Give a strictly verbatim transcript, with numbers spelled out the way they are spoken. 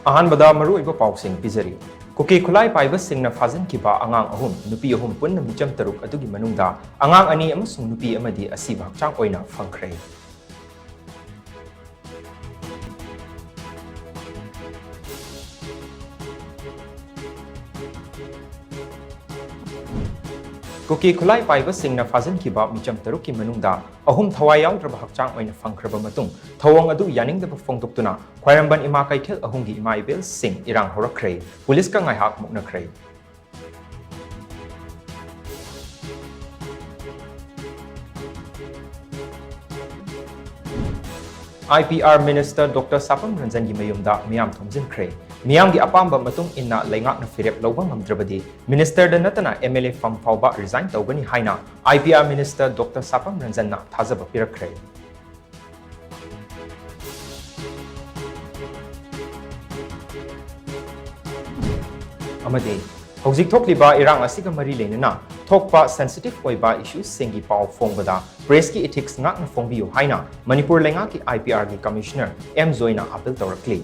ꯑꯍꯥꯟꯕꯗ ꯃꯔꯨꯑꯣꯏꯕ ꯄꯥꯎꯁꯤꯡ ꯄꯤꯖꯔꯤ꯫ ꯀꯨꯀꯤ ꯈꯨꯠꯂꯥꯏ ꯄꯥꯏꯕꯁꯤꯡꯅ ꯐꯥꯖꯤꯟꯈꯤꯕ ꯑꯉꯥꯡ ꯑꯍꯨꯝ, ꯅꯨꯄꯤ ꯑꯍꯨꯝ, ꯄꯨꯟꯅ ꯃꯤꯆꯝ ꯇꯔꯨꯛ ꯑꯗꯨꯒꯤ ꯃꯅꯨꯡꯗ ꯑꯉꯥꯡ ꯑꯅꯤ ꯑꯃꯁꯨꯡ ꯅꯨꯄꯤ ꯑꯃꯗꯤ ꯑꯁꯤꯕ ꯍꯛꯆꯥꯡ ꯑꯣꯏꯅ ꯐꯪꯈ꯭ꯔꯦ꯫ ꯀꯨꯀꯤ ꯈꯨꯠꯂꯥꯏ ꯄꯥꯏꯕꯁꯤꯡꯅ ꯐꯥꯖꯤꯟꯈꯤꯕ ꯃꯤꯆꯝ ꯇꯔꯨꯛꯀꯤ ꯃꯅꯨꯡꯗ ꯑꯍꯨꯝ ꯊꯋꯥꯏ ꯌꯥꯎꯗ꯭ꯔꯕ ꯍꯛꯆꯥꯡ ꯑꯣꯏꯅ ꯐꯪꯈ꯭ꯔꯕ ꯃꯇꯨꯡ, ꯊꯧꯑꯣꯡ ꯑꯗꯨ ꯌꯥꯅꯤꯡꯗꯕ ꯐꯣꯡꯗꯣꯛꯇꯨꯅ ꯈ꯭ꯋꯥꯏꯔꯝꯕꯟ ꯏꯃꯥ ꯀꯩꯊꯦꯜ ꯑꯍꯨꯝꯒꯤ ꯏꯃꯥ ꯏꯕꯦꯜꯁꯤꯡ ꯏꯔꯥꯡ ꯍꯧꯔꯛꯈ꯭ꯔꯦ꯫ ꯄꯨꯂꯤꯁꯀ ꯉꯥꯏꯍꯥꯛ ꯃꯨꯛꯅꯈ꯭ꯔꯦ꯫ IPR Minister Doctor ꯁꯥꯄꯝ ꯔꯟꯖꯟꯒꯤ ꯃꯌꯨꯝꯗ ꯃꯤꯌꯥꯝ ꯊꯣꯝꯖꯤꯟꯈ꯭ꯔꯦ꯫ ꯃꯤꯌꯥꯝꯒꯤ ꯑꯄꯥꯝꯕ ꯃꯇꯨꯡ ꯏꯟꯅ ꯂꯩꯉꯥꯛꯅ ꯐꯤꯔꯦꯞ ꯂꯧꯕ ꯉꯝꯗ꯭ꯔꯕꯗꯤ Minister ꯗ ꯅꯠꯇꯅ MLA ꯐꯝ ꯐꯥꯎꯕ resign ꯇꯧꯒꯅꯤ ꯍꯥꯏꯅ IPR Minister Doctor ꯁꯥꯄꯝ ꯔꯟꯖꯟꯅ ꯊꯥꯖꯕ ꯄꯤꯔꯛꯈ꯭ꯔꯦ꯫ ꯑꯃꯗꯤ ꯍꯧꯖꯤꯛ ꯊꯣꯛꯂꯤꯕ ꯏꯔꯥꯡ ꯑꯁꯤꯒ ꯃꯔꯤ ꯂꯩꯅꯅ ꯊꯣꯛꯄ sensitive ꯑꯣꯏꯕ issues ꯁꯤꯡꯒꯤ ꯄꯥꯎ ꯐꯣꯡꯕꯗ press ꯀꯤ ethics ꯉꯥꯛꯅ ꯐꯣꯡꯕꯤꯌꯨ ꯍꯥꯏꯅ ꯃꯅꯤꯄꯨꯔ ꯂꯩꯉꯥꯛꯀꯤ IPR ꯒꯤ Commissioner ꯑꯦꯝ ꯖꯣꯏꯅ appeal ꯇꯧꯔꯛꯂꯤ꯫